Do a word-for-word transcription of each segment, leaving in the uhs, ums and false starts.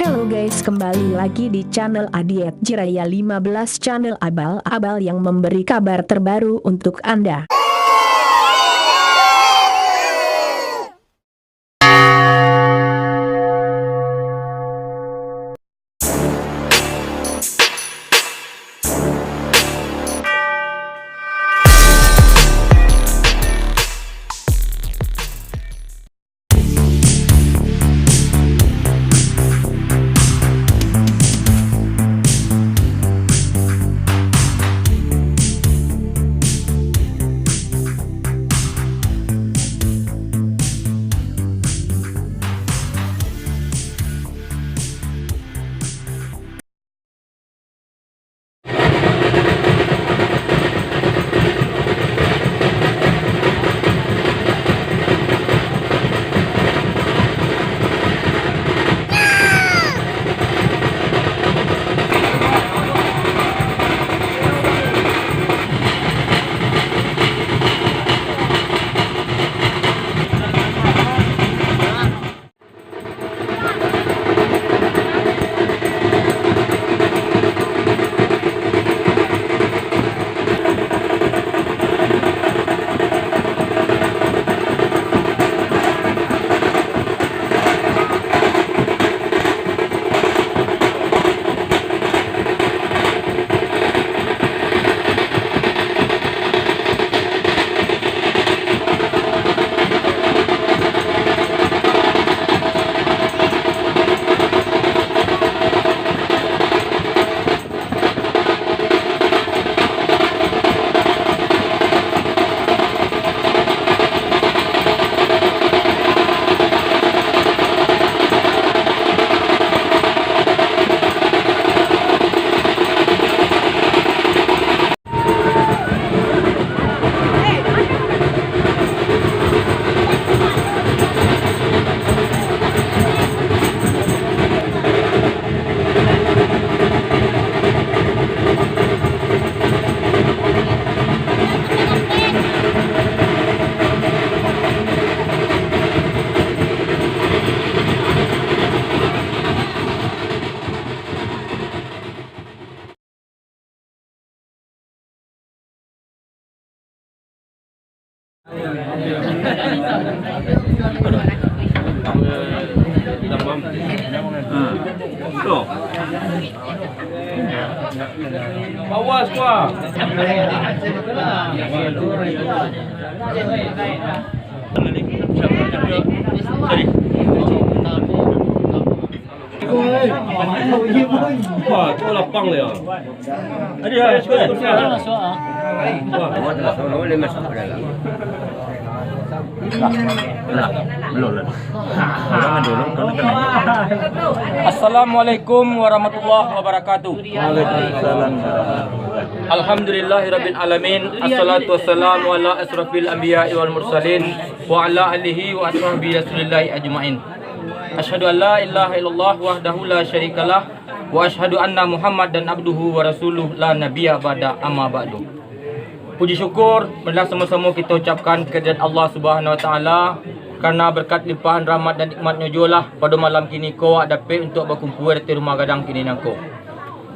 Halo guys, kembali lagi di channel Adiet Jiraya lima belas, channel abal-abal yang memberi kabar terbaru untuk Anda. Wah, tu lapang dia. Ada, ada, ada. Wah. Nah, belum lah. Jangan dulu, kalau kena. Assalamualaikum warahmatullahi wabarakatuh. Waalaikumsalam. Alhamdulillahirabbil alamin. Assalatu wassalamu ala asrafil anbiya'i wal mursalin wa ala alihi wa ashabihi rasulillahi ajmain. Asyhadu an la ilaha illallah wahdahu la syarikalah, wa asyhadu anna Muhammadan abduhu wa rasuluh la nabiyya ba'da, amma ba'du. Puji syukur marilah samo-samo kito ucapkan ka hadirat Allah Subhanahu wa Taala, karena berkat limpahan rahmat dan nikmat-Nyo juolah pado malam kiniko awak dapek untuak bakumpua di rumah gadang kini nangko.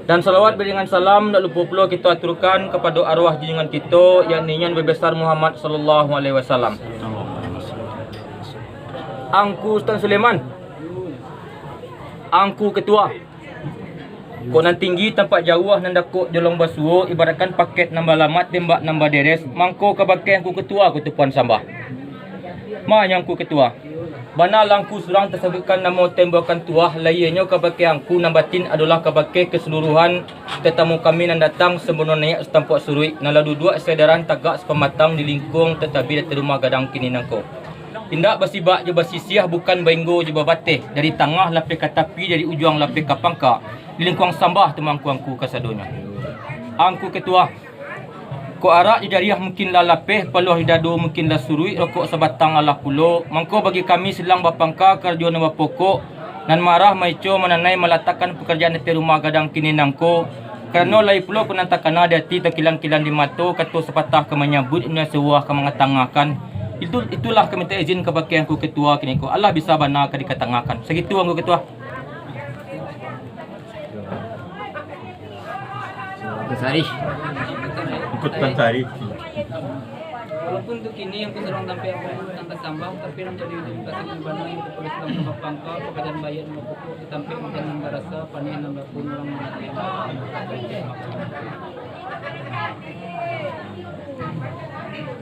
Dan salawat bariringan salam ndak lupo pulo kito aturkan kapado arwah junjungan kito, yakni Nyon Babesar Muhammad sallallahu alaihi wasallam. Angku Sultan Sulaiman, Angku Ketua, kok nan tinggi tampak jauah, nan dakok jolong basuo, ibaratkan paket nan balamat, tembak nan baderes, mangko kabake Angku Ketua ko tupuan sambah. Manyo Angku Ketua, bana lah Angku surang tasabuikkan namo tembakan tuah, lahianyo kabake Angku nan batin adolah kabake kasaluruhan tatamu kami nan datang, sabalun naiak satampuak suruik, nan lah duduak saedaran tagak sapamatang di lingkuang tatabi di rumah gadang kini nangko. Indak basibak jo basisiah, bukan bainggo jo babateh, dari tangah lapeh ka tapi, dari ujuang lapeh ka pangka, di lingkuang sambah tu mangko Angku kasadonyo. Angku Ketua, kok arak di jariah mungkin lah lapeh, paluah di dado mungkin lah suruik, rokok sabatang alah pulo, mangko bagi kami silang bapangka karajo nan bapokok, nan marah, maico, mananai, malatakkan pakarajaan di rumah gadang kini nangko, karano lai pulo ko nan takana di ati, takilan-kilan di mato, kato sapatah ka manyabuik, nan sawuah ka mangatangahkan. Itu, itulah ka mintak izin kabake Angku Ketua kiniko, alah bisa bana ka dikatangahkan. Sagitu, Angku Ketua. Sari. Ikut Tan Sari. Walaupun tu kini yang kusurang tampek aku tangka sambah, tapi nan jadi ujung kasih bana yang kutulis dalam bapangka, pakajaan bayat yang bapokok, di tampek hujan nan barasa, panih nan bapun urang mananti.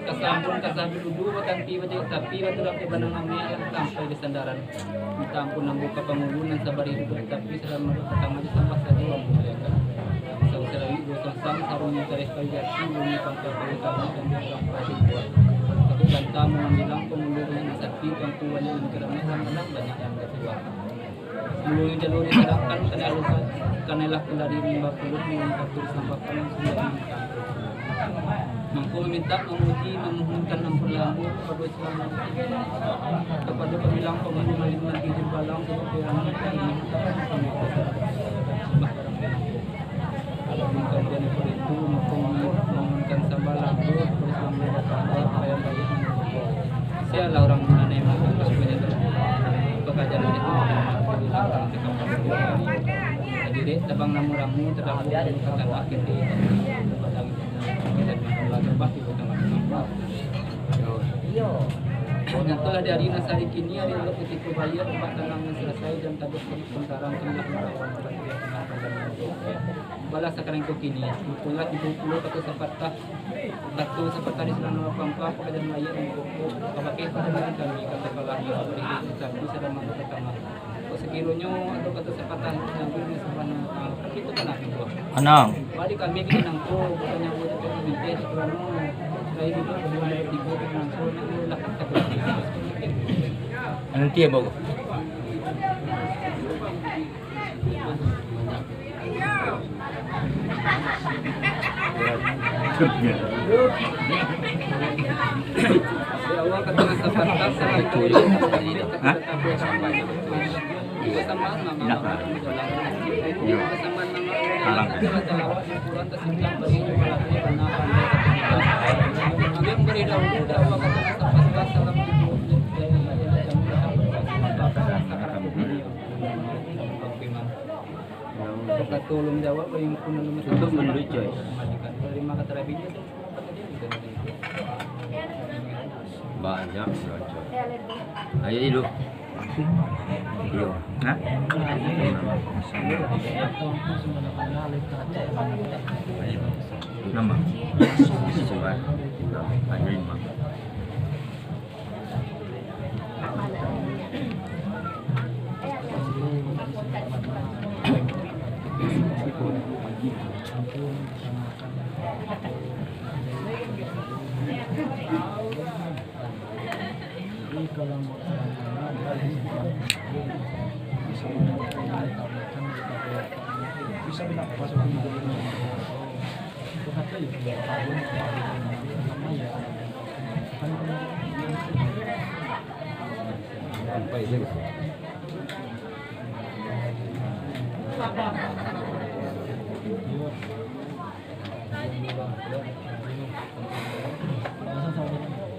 Kasambun kasah dudu, batanti bajak tapi, batu dapek banang ameh, alah sampai di sandaran. Minta ampun ambo ka pangulu nan sabar iduik, tapi sadang maruah ka tangah, disambah sajo ambo muliakan. Sawu salawik duo sansang, sarunyo tareh kayu jati, bunyi pangka kayu tanah, dan dua urang padi kuat. Tapi banta mambilang pangulu banyak nan sakti, tuanku banyak nan karamesan, anak banyak nan kasuah. Mulonyo jalur disarahkan, kanailah, kanailah kendari rimba puluh, mulai katu disampaikan, sudah diminta. Mangko mamintak, mamuji, mamuhunkan ampun lah ambo kapado Islam, kapado pambilang pangulu malim nanti di balang, sabab kailangan kami minta ampun. Sambah barang-barang. Kalau mangko jadi paritu, mangko mamuhunkan sambah lah ambo kapado Islam, kapado payah-payah. Sialah urang nan emang bagus punya tu. Pekerjaan itu jadi dek tabang ramu-ramu, terdahulu di tanah kete, padang kita, kita di tengah gambah, di tengah gambah. Nyantolah di ari nan sari kini, ari elok kutiko baia, tempat tanang nan salasai, jan tabuih pun karang, kinilah marawan, balah sakarang ko kini, mukolah tigo puluah kato sapatah, kato sapatah di silang nama pangka, pakajaan mayik nan pokok, kabakeh pakajaan kami, katakanlah, yang bari, tapi sadang mangko ka tangah. Kok sakironyo ado kato sapatah, nyambuik nan sabana, ah, tapi itu kan habis buah. Anang. Bari kami kini nangko, bukan nyambuik tapi mintih, tapi anu, lain itu, kedua, tigo, nangko, nak lah, kata. Nanti ya, Bang. Kato ulun Jawa paling pun ulun. Itu menurut, coy. Terima kata Rabbi. Banyak, coy. Ayo, Ilu. Iyo. Hah? Nama? Surat. Ayo, Imam.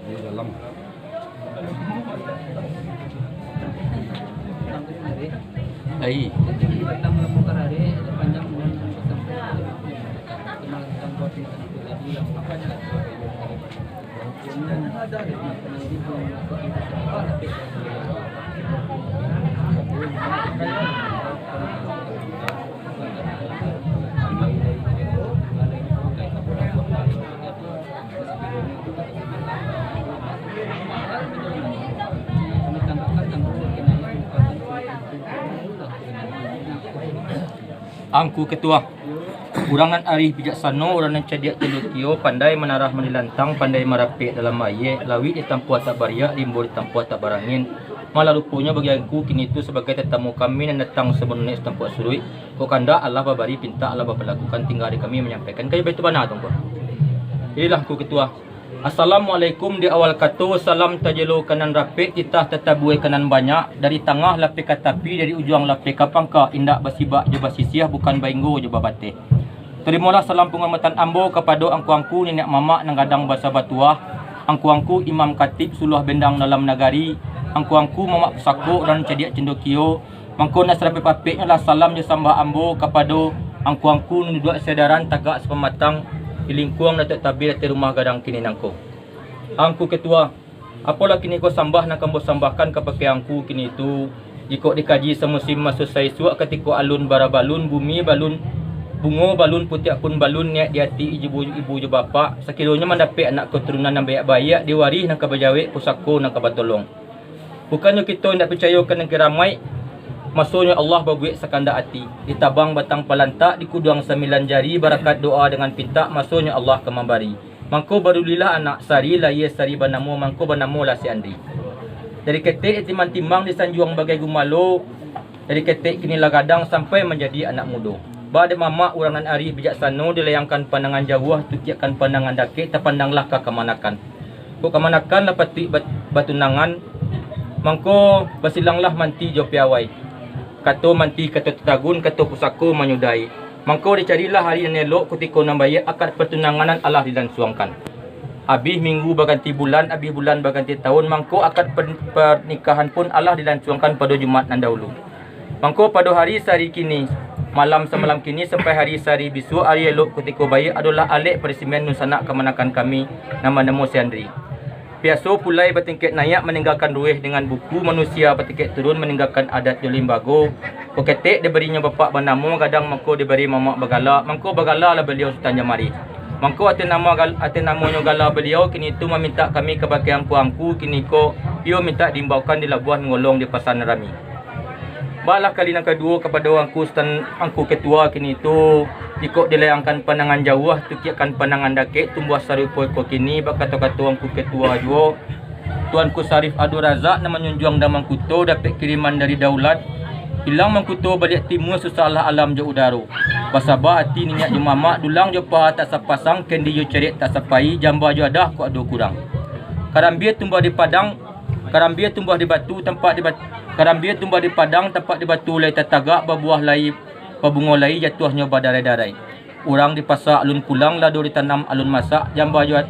Di dalam. Ai. Angku Ketua, urang nan arih bijaksano, urang nan cadiak cendekia, pandai manarah manilantang, pandai marapek dalam ayek, lawik ditampuah tak bariak, rimbo ditampuah tak barangin. Malah ruponyo bagi angku kini tu sabagai tatamu kami nan datang sabananyo satampuah suruik. Kok kandak Allah babari, pintak Allah bapalakukan, tingga di kami manyampaikan. Kayo baitu bana tu, angku. Inilah, angku Ketua. Assalamualaikum di awal kato, salam tajelo ka nan rapek, titah tatabuai ka nan banyak, dari tangah lapeh ka tapi, dari ujuang lapeh ka pangka, indak basibak jo basisiah, bukan bainggo jo babateh. Tarimolah salam panghormatan ambo kapado angku-angku niniak mamak nan gadang basa batuah, angku-angku imam katib suluah bendang dalam nagari, angku-angku mamak pusako dan cadiak cendekia, mangko nan sarapek-papeknyo lah salam jo sambah ambo kapado Angku-angku nan duduak sadaran tagak sapamatang di lingkuang Datuak Tabib ateh rumah gadang kini nangko. Angku Ketua, apolah kini ko sambah nan ka ambo sambahkan kabake angku kini tu, jikok dikaji samusim maso saisuak katiko alun bara balun, bumi balun, bungo balun, putiak pun balun, niaik di ati ibu, ibu jo bapak, sakironyo mandapek anak katurunan nan baiak-baiak, di warih nan ka bajawek, pusako nan ka batolong. Bukannyo kito indak picayo ka nan kiramaik, masonyo Allah babuek sakandak ati, ditabang batang palantak, dikuduang sambilan jari, barakat doa dangan pintak, masonyo Allah ka mambari. Mangko barulilah anak sari, layie sari banamo, mangko banamolah si Andri. Dari ketek ditimbang-timbang, disanjuang bagai gumalo, dari ketek kini lah gadang sampai manjadi anak mudo. Ba dek mamak urang nan arih bijaksano, dilayangkan pandangan jauah, tukiakkan pandangan dakek, tapandanglah ka kamanakan. Kok kamanakan lah patuik bat-, batunangan, mangko basilanglah manti jo piawai. Kato manti, kato tatagun, kato pusako manyudahi. Mangko dicarilah hari nan elok, kutiko nan baiak, akad patunangan nan alah dilansuangkan. Abih minggu baganti bulan, abih bulan baganti taun, mangko akad per-, parnikahan pun alah dilansuangkan pado Jumaat nan dahulu. Mangko pado hari sahari kini, malam samalam kini, sampai hari sahari bisuak, hari elok kutiko baiak, adolah alek parisimean dunsanak kamanakan kami nan banamo si Andri. Piaso pulai batingkek naiak maninggakan rueh dangan buku, manusia batingkek turun maninggakan adat jo limbago. Kok ketek dibarinyo bapak banamo gadang, mangko dibari mamak bagala, mangko bagala lah baliau Sutan Jamari. Mangko ateh nama gal-, ateh namonyo gala baliau kini tu mamintak kami kabake angku-angku kini ko, iyo mintak diimbaukan di labuah Nongolong di Pasa Nan Rami. Balah kali nan kaduo kapado angku Sutan, angku Ketua kini tu, jikok dilayangkan pandangan jauah, tukiakkan pandangan dakek, tumbuah sarupo iko kini, bakato-kato angku Ketua juo. Tuanku Syarif Abdul Razak nan manjunjuang dan Mangkuto, dapek kiriman dari daulat. Ilang Mangkuto baliak timua, susahlah alam jo udaro. Basabah ati niniak jo mamak, dulang jo paha tak sapasang, kendi jo cerek tak sapai, jamba jo adah kok ado kurang. Karambia tumbuah di padang, karambia tumbuah di batu, tampak di bat-, karambia tumbuah di padang, tampak di batu lai tatagak, babuah lai, babungo lai, jatuahnyo badarai-darai. Urang di pasa alun pulang, lado ditanam alun masak, jamba jo at-,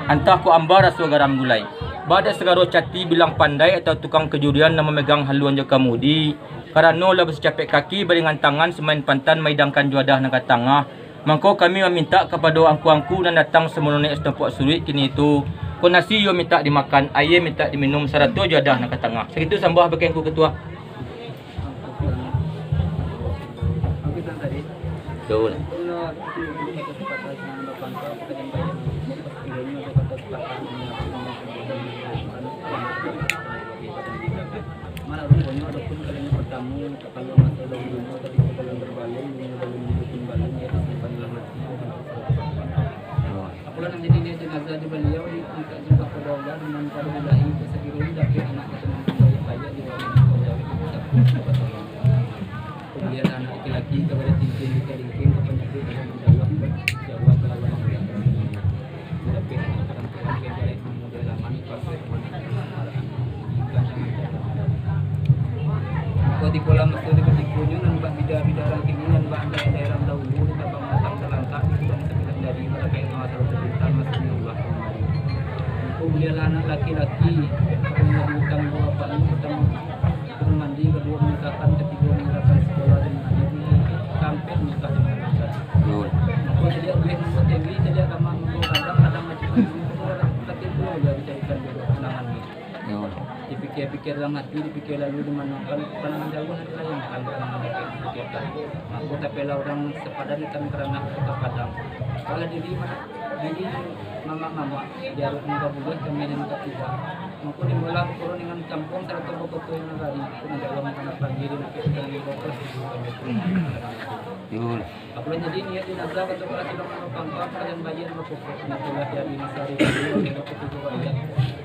antah kok amba raso garam gulai. Ba dek sagalo cati bilang pandai atau tukang kajurian nan mamegang haluan jo kamudi, karano lah basicapek kaki baringan tangan, samain pantan maidangkan jo adah nan ka tangah. Mangko kami mamintak kapado angku-angku nan datang samono naiak satampuak suruik kini tu, kok nasi iyo mintak dimakan, aia mintak diminum, sarato jo adah nan ka tangah. Sakitu sambah bakeh angku Ketua. Betul. Apolah nan jadi niaik jenazah di baliau, diangkek juo ka Banda Aceh, nan pado ilahi, sakiro dapek anak katurunan nan baiak-baiak di rumah. Kemudian anak laki-laki ka bada cincin, ka lingking, ka panyakik, ka dalam jauah, ka lawan. Dapek anak katurunan nan baiak-baiak di rumah. Mangko tibolah maso di kutikonyo, nan bak bida-bida urang kini, nan bak andai-andai urang dahulu, ditabang batang talantak, dikuduang sambilan jari, barakat doa sarato pintak, masonyo Allah ka mambari. Mangko buliahlah anak laki-laki, urang nan diutang duo bapaknyo, utang urang mandi, kaduo manikahkan, katigo maninggakan sikolah, dan mandi, kaampek manikah dan manikah. Mangko caliak buih mangko tenggi, caliak gamak mangko gadang, gadang macam-macam, mangko katigo lah dicarikan jodoh tunangan ni. Yo. Dipikia-pikia dalam hati, dipikia lalu dimanuangkan, pandangan jauah lah dilayangkan, pandangan dakek dipikirkan. Mangko tapailah urang sapadan di Tanah Karanak, Kota Padang. Kepala diri, ma-, diri mamak-mamak, di aruik nan ka buliah, kami nan ka tidak. Mangko dimulai bakurun dengan campuang, sarato bakoto yang nagari, kena jauah makan pagi, di nakik dengan bawa kelas. Yo. Apolah jadi niaik jenazah, kato bala silang nan bapangka, pakaian bayi nan bapokok, nan telah diari sari, nan bapokok baiak,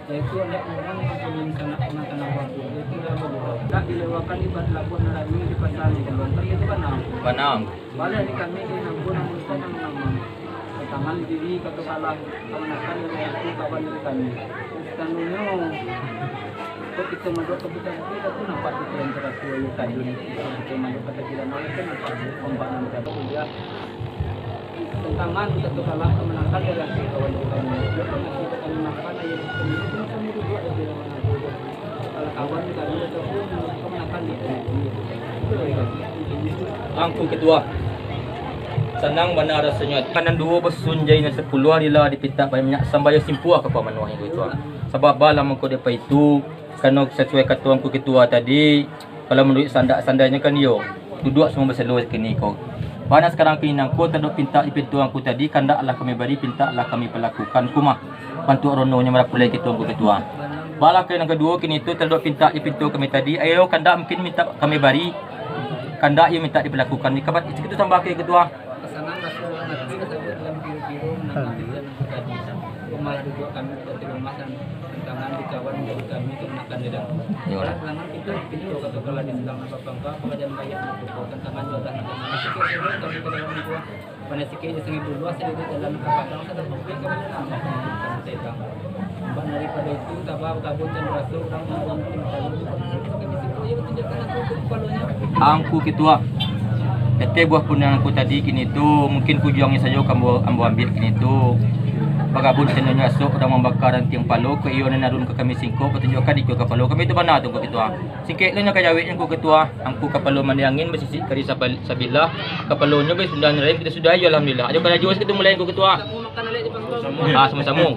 yaitu andak urang nan punyo sanak nan tanah bangku, yaitu dalam bagurau. Nak dilewakan di Labuah Narani di Pasa Nongolong, kan itu bana. Bana. Baliak di kami di nangko nan urusan nan nama. Tantangan diri, kato bala, kamanakan dari aku, kawan dari kami. Satanunyo, kok kito maduak ka buta-buta, tapi nampak kito yang taraku, ayo tajun. Kito maduak ka tajilan, ayo kan nampak ombak nan jatuh, dia. Tantangan satu kalah kemenangan dari aku kawan kita ini. Dia pernah kita kan makan, ayo kita minum, kita sama duduk, ayo kita makan. Kalau kawan kita ada, kita pun kemenangan di sini. Angku Ketua. Sanang bana rasonyo ati. Nan duo basun jari nan sapuluah rila dipintak banyak sambayo simpuah ka pamanuahnyo, Angku Ketua. Sabab baa lah mangko dek paitu, karano sasuai kato Angku Ketua tadi, kalau manuruik sandak-sandainyo kan iyo, duduak samo basalo kini ko. Bana sakarang kini nangko taradok pintak dipinto Angku tadi, kandaklah kami bari, pintaklah kami palakukan, kumah bantuak rondonyo marapulai kito, Angku Ketua. Baa lah ka nan kaduo kini tu taradok pintak dipinto kami tadi, iyo kandak mungkin mintak kami bari, kandak iyo mintak dipalakukan. Ikabat itu tambah ke Ketua. Pasanan Rasulullah Nabi tersebut dalam biro-biro menanggapi dan mengkaji. Rumah duduk kami tidak di rumah dan tantangan di kawan menjadi kami untuk menekan lidah. Iyolah. Tantangan kita pintu kata kalau di sedang apa bangka pekerjaan banyak. Tantangan dua tangan tangan sikit sulit kami ke dalam rumah. Pada sikit di sini dulu asal itu dalam kapal. Angku Ketua, tete buah pundiang Angku tadi kini tu, mungkin kujuangnyo sajo ka ambo, ambo ambiak kini tu. Bagabun tandonyo asok, urang mambaka rantiang palo, ko iyo nan arun ka kami singkok, patunjuakkan iko kapalo kami tu bana tu, Angku Ketua. Singkek lo nyo ka jaweknyo, Angku Ketua. Angku kapalo mandi angin, basisik kari sabal-, sabilah, kapalonyo basundang rain, kito sudahi, alhamdulillah. Ajo karajo, kito mulai, Angku Ketua. Ah, samo-samo.